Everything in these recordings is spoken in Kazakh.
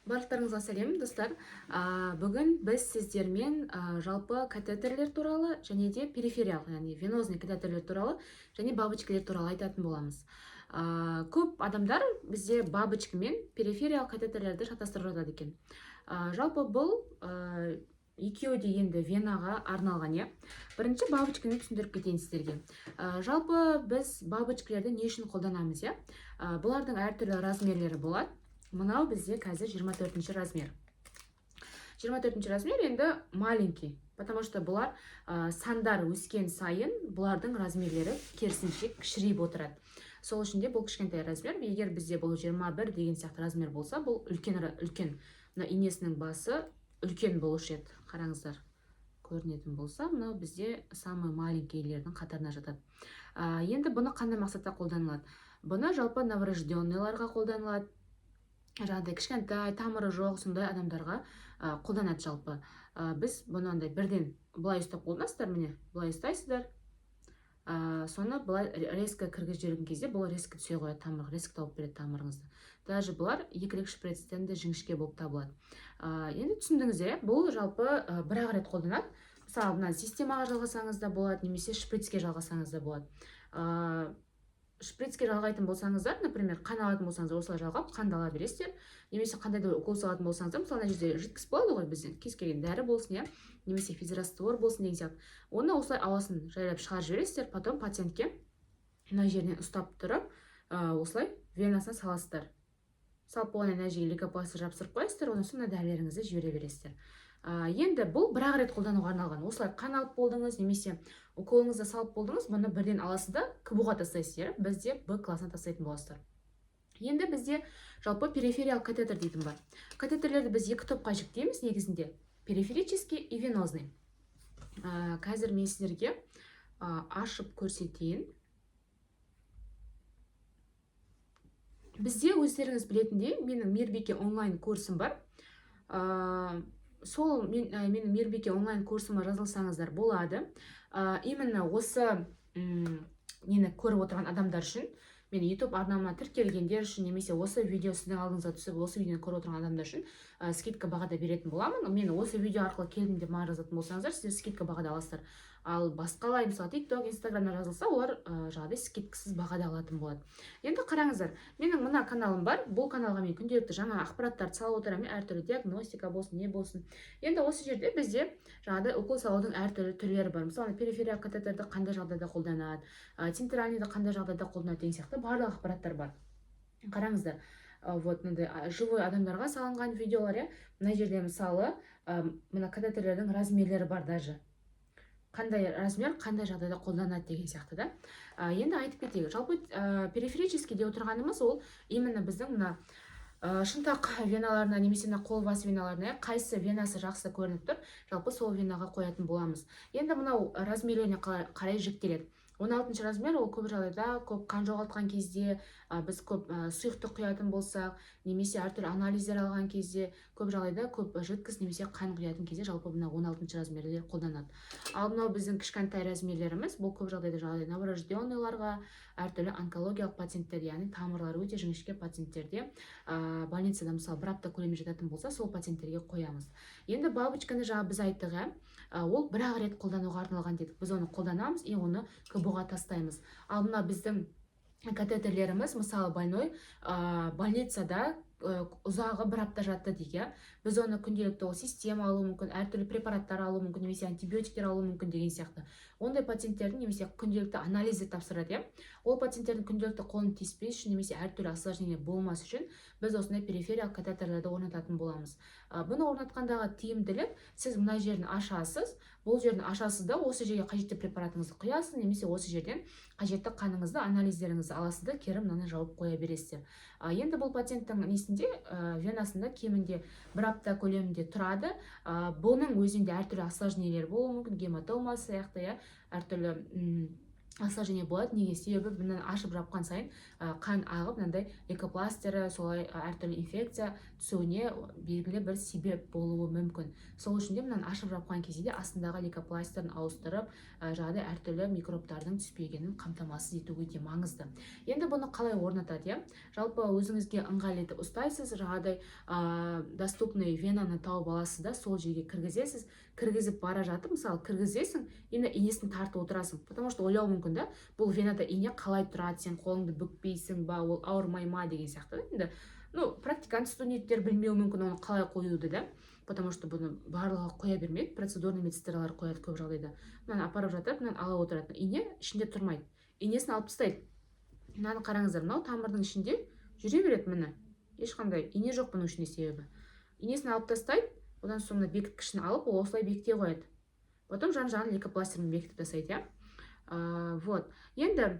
Барлықтарыңызға сәлем, достар! Бүгін біз сіздермен жалпы катетерлер туралы және де перифериялық, яғни венозный катетерлер туралы және бабочкалер туралы айтатын боламыз. Көп адамдар бізде бабочка мен перифериялық катетерлерді шатастырып жатады екен. Жалпы бұл екеуі де енді венаға арналған, иә. Бірінші бабочканы түсіндіріп кетейін сіздерге. Жалпы біз бабочкалерді не үшін қолданамыз, иә? Бұлардың әртүрлі размерлері болады. Мынау бізде қазір 24 размер. 24 размер енді маленький, потому что бұлар сандар өскен сайын бұлардың размерлері керісінше кішірейіп отырады. Сол үшін де бұл кішкентай размер. Егер бізде бұл 21 деген сияқты размер болса, бұл үлкен, үлкен, мына инесінің басы үлкен болушы еді. Қараңыздар, көрінетін болса, мынау бізде самый маленькийлердің қатарына жатады. Енді бұны қандай мақсатта қолданылады? Бұны жалпы новорожденныйларға қолданылады, жаңағыдай кішкентай, тамыры жоқ сондай адамдарға қолданады жалпы. Біз бұны андай бірден былай ұстап қолданасыздар, міне, былай ұстайсыздар. Соны былай резко кіргізіп жіберген кезде бұл резко түсе қояды тамырға, резко тауып береді тамырыңызды. Даже бұлар екілік шприцтен де жіңішке болып табылады. Енді түсіндіңіздер, иә? Бұл жалпы бір ақ рет қолданады. Мысалы, мына системаға жалғасаңыз да болады немесе шприцке жалғасаңыз да болады. Шприцке жалғайтын болсаңыздар, например, қан алатын болсаңыздар, осылай жалғап қанды ала бересіздер. Немесе қандай да укол салатын болсаңыздар, мысалы, мына жерде жидкость болады ғой бізде, кез келген дәрі болсын, иә, немесе физраствор болсын деген сияқты, оны осылай ауасын жайлап шығарып жібересіздер. Потом пациентке мына жерінен ұстап тұрып, осылай венасына саласыздар. Салып болғаннан кейін мына жерге лейкопластырь жабыстырып қоясыздар, одан соң мына дәрілеріңізді жібере бересіздер. Енді бұл бір ақ рет қолдануға арналған. Осылай қан алып болдыңыз немесе уколыңызды салып болдыңыз, бұны бірден аласыз да КБУ-ға тастайсыз, иә, бізде Б классына тастайтын боласыздар. Енді бізде жалпы перифериялық катетер дейтін бар. Катетерлерді біз екі топқа жіктейміз негізінде: периферический и венозный. Қазір мен сіздерге ашып көрсетейін. Бізде, өздеріңіз білетіндей, менің Мейірбике онлайн курсым бар. Сол менің Мейірбике онлайн курсыма жазылсаңыздар болады. Именно осы нені көріп отырған адамдар үшін, мен YouTube арнама тіркелгендер үшін немесе осы видео сіздің алдыңызға түсіп, осы видеоны көріп отырған адамдар үшін скидка бағада беретін боламын. Мен осы видео арқылы келдім деп маған жазатын болсаңыздар, сіздер скидка бағада аласыздар. Ал басқалай, мысалы, TikTok, Инстаграмда жазылса, олар жаңағыдай скидкасыз бағада алатын болады. Енді қараңыздар, менің мына каналым бар. Бұл каналға мен күнделікті жаңа ақпараттарды салып отырамын, әртүрлі диагностика болсын, не болсын. Енді осы жерде бізде жаңағыдай укол салудың әртүрлі түрлері бар. Мысалы, перифериялық катетерді қандай жағдайда қолданады, центральныйды қандай жағдайда қолданады деген сияқты барлық ақпараттар бар. Қараңыздар, вот мынандай живой адамдарға салынған видеолар, иә. Мына жерде, мысалы, мына катетерлердің размерлері бар, даже қандай размер қандай жағдайда қолданады деген сияқты да. Енді айтып кетейік, жалпы периферический деп отырғанымыз ол именно біздің мына шынтақ веналарына немесе мына қол бас веналарына, иә, қайсы венасы жақсы көрініп тұр, жалпы сол венаға қоятын боламыз. Енді мынау размерлеріне қарай жіктеледі. 16 размер ол көп жағдайда көп қан жоғалтқан кезде, біз көп сұйықтық құятын болсақ немесе әртүрлі анализдер алған кезде, көп жағдайда көп жидкость немесе қан құятын кезде жалпы мына 16 размерлер қолданады. Ал мынау біздің кішкентай размерлеріміз, бұл көп жағдайда жаңағыдай новорожденныйларға, әртүрлі онкологиялық пациенттер, яғни тамырлары өте жіңішке пациенттерде, больницада, мысалы, бір апта көлемінде жататын болса, сол пациенттерге қоямыз. Енді бабочканы жаңа біз айттық, иә, ол бір ақ рет қолдануға арналған дедік. Біз оны қолданамыз и оны КБУ-ға тастаймыз. Ал мына біздің катетерлеріміз, мысалы, больной больницада ұзағы бір апта жатты дейік, иә, біз оны күнделікті, ол система алуы мүмкін, әртүрлі препараттар алуы мүмкін немесе антибиотиктер алуы мүмкін деген сияқты. Ондай пациенттердің немесе күнделікті анализдер тапсырады, иә, ол пациенттердің күнделікті қолын тиіспес үшін немесе әртүрлі осложнение болмас үшін біз осындай перифериялық катетерлерді орнататын боламыз. Бұны орнатқандағы тиімділік: сіз мына жерін ашасыз, бұл жерін ашасыз да, осы жерге қажетті препаратыңызды құясыз немесе осы жерден қажетті қаныңызды, анализдеріңізді аласыз да, кері мынаны жауып қоя бересіздер. Енді бұл пациенттің несінде, венасында кемінде бір апта көлемінде тұрады. Бұның өзінде әртүрлі осложнениелер болуы мүмкін, гематома сияқты, иә, әртүрлі Осложнение болады. Неге? Себебі мынаны ашып жапқан сайын қан ағып, мынандай лейкопластырь, солай әртүрлі инфекция түсуіне белгілі бір себеп болуы мүмкін. Сол үшін де мынаны ашып жапқан кезде де астындағы лейкопластырын ауыстырып, жаңағыдай әртүрлі микробтардың түспегенін қамтамасыз ету өте маңызды. Енді бұны қалай орнатады, иә? Жалпы өзіңізге ыңғайлы етіп ұстайсыз, жаңағыдай доступный венаны тауып аласыз да, сол жерге кіргізесіз. Кіргізіп бара жатып, мысалы, кіргізесің, енді инесін тартып отырасың, потому что ойлауы мүмкін да, бұл венада ине қалай тұрады, сен қолыңды бүкпейсің ба, ол ауырмай ма деген сияқты да. Енді, ну, практикант студенттер білмеуі мүмкін оны қалай қоюды да, потому что бұны барлығы қоя бермейді, процедурный медсестралар қояды көп жағдайда. Мынаны апарып жатып, мынаны ала отырады, ине ішінде тұрмайды, инесін алып тастайды. Мынаны қараңыздар, мынау тамырдың ішінде жүре береді, міне, ешқандай ине жоқ бұның ішінде, себебі инесін алып тастайды. Одан соң мына бекіткішін алып, ол осылай бекіте қояды, потом жан жағын лейкопластырмен бекітіп тастайды, иә. Вот енді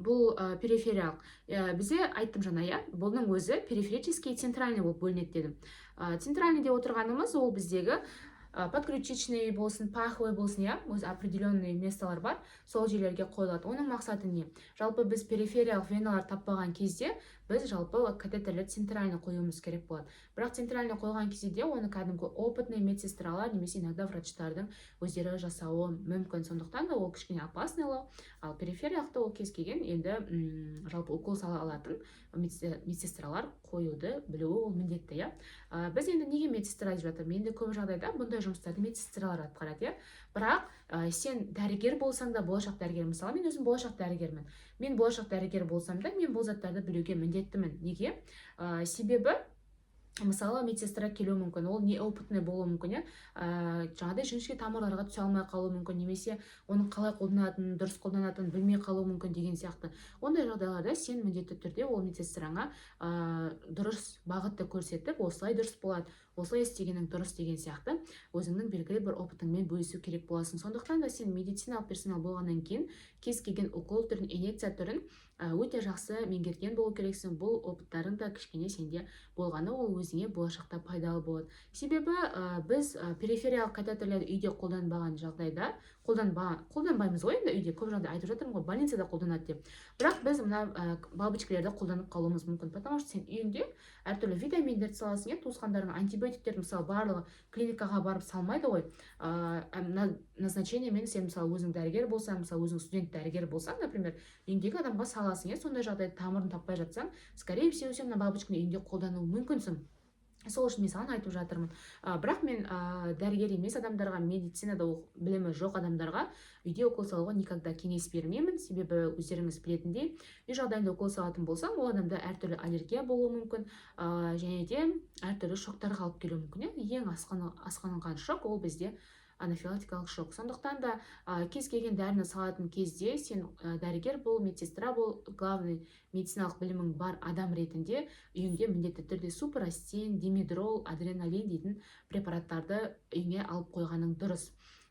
бұл перифериялық. Бізде айттым жаңа, иә, бұның өзі периферический, центральный болып бөлінеді дедім. Центральный деп отырғанымыз ол біздегі подключичный болсын, паховый болсын, иә, өзі определенный местолар бар, сол жерлерге қойылады. Оның мақсаты не? Жалпы біз перифериялық веналар таппаған кезде біз жалпы катетерлерді центральный қоюымыз керек болады. Бірақ центральный қойған кезде де оны кәдімгі опытный медсестралар немесе иногда врачтардың өздері жасауы мүмкін, сондықтан да ол кішкене опасныйлау. Ал перифериялықты ол кез келген енді жалпы укол сала алатын медсестралар қоюды білуі ол міндетті, иә. Біз енді неге медсестра деп жатырмын? Енді көп жағдайда бұндай жұмыстарды медсестралар атқарады, иә. Бірақ сен дәрігер болсаң да, болашақ дәрігер, мысалы, мен өзім болашақ дәрігермін, мен болашақ дәрігер болсам да, мен бұл заттарды білуге міндеттімін. Неге? Себебі мысалы, медсестра келуі мүмкін, ол неопытный болуы мүмкін, иә, жаңағыдай жіңішке тамырларға түсе алмай қалуы мүмкін немесе оның қалай қолданатынын, дұрыс қолданатынын білмей қалуы мүмкін деген сияқты. Ондай жағдайларда сен міндетті түрде ол медсестраңа дұрыс бағытты көрсетіп, осылай дұрыс болады, осылай істегенің дұрыс деген сияқты өзіңнің белгілі бір опытыңмен бөлісу керек боласың. Сондықтан да сен медициналық персонал болғаннан кейін кез келген укол түрін, инъекция түрін өте жақсы меңгерген болу керексің. Бұл опыттарың да кішкене сенде болғаны ол өзіңе болашақта пайдалы болады. Себебі біз перифериялық катетерлерді үйде қолданбаған жағдайда, қолданбаймыз ғой енді үйде көп жағдай, айтып жатырмын ғой, больницада қолданады деп. Бірақ біз мына бабочкалерді қолданып қалуымыз мүмкін, потому что сен үйіңде әртүрлі витаминдерді саласың, иә, туысқандарыңа антибиотиктерді, мысалы, барлығы клиникаға барып салмайды ғой. Назначениемен сен, мысалы, өзің дәрігер болсаң, мысалы, өзің студент дәрігер болсаң, например, үйіңдегі адамға саласың, иә. Сондай жағдайда тамырын таппай жатсаң, скорее всего, сен мына бабочканы үйіңде қолдануы мүмкінсің. Сол үшін мен саған айтып жатырмын. Бірақ мен дәрігер емес адамдарға, медицинада білімі жоқ адамдарға үйде укол салуға никогда кеңес бермеймін. Себебі өздеріңіз білетіндей, үй жағдайында укол салатын болсаң, ол адамда әртүрлі аллергия болуы мүмкін, және де әртүрлі шоктарға алып келуі мүмкін, иә. Ең асқынған шок ол бізде анафилактикалық шок. Сондықтан да кез келген дәріні салатын кезде сен дәрігер бол, медсестра бол, главный медициналық білімің бар адам ретінде үйіңде міндетті түрде супрастин, димедрол, адреналин дейтін препараттарды үйіңе алып қойғаның дұрыс.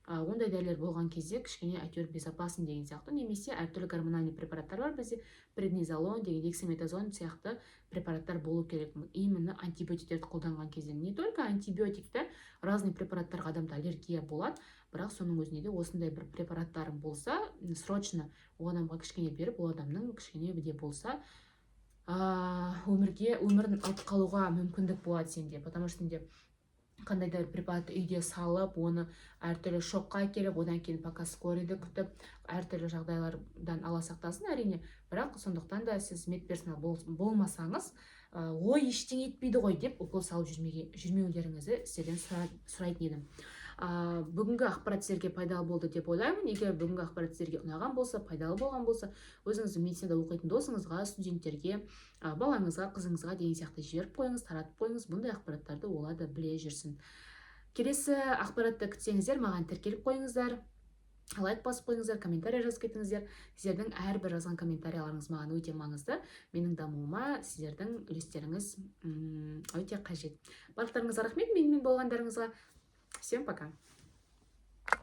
Ондай дәрілер болған кезде кішкене әйтеуір безопасный деген сияқты. Немесе әртүрлі гормональный препараттар бар бізде, преднизолон деген, дексаметазон сияқты препараттар болу керек. Именно антибиотиктерді қолданған кезде, не только антибиотикті, разный препараттарға адамда аллергия болады, бірақ соның өзінде де осындай бір препараттарың болса, срочно ол адамға кішкене беріп, ол адамның кішкене де болса өмірге, өмірін алып қалуға мүмкіндік болады сенде. Потому что сенде қандай да бір препаратты үйде салып, оны әртүрлі шокқа әкеліп, одан кейін пока скорыйды күтіп, әртүрлі жағдайлардан алла сақтасын, әрине. Бірақ сондықтан да сіз медперсонал болмасаңыз, ой, ештеңе етпейді ғой деп укол салып жүрмеулеріңізді сіздерден сұрайтын едім. Бүгінгі ақпарат сіздерге пайдалы болды деп ойлаймын. Егер бүгінгі ақпарат сіздерге ұнаған болса, пайдалы болған болса, өзіңіздің медицинада оқитын досыңызға, студенттерге, балаңызға, қызыңызға деген сияқты жіберіп қойыңыз, таратып қойыңыз. Бұндай ақпараттарды олар да біле жүрсін. Келесі ақпаратты күтсеңіздер, маған тіркеліп қойыңыздар, лайк басып қойыңыздар, комментарий жазып кетіңіздер. Сіздердің әрбір жазған комментарияларыңыз маған өте маңызды, менің дамуыма сіздердің үлестеріңіз өте қажет. Барлықтарыңызға рахмет менімен болғандарыңызға. Всем пока.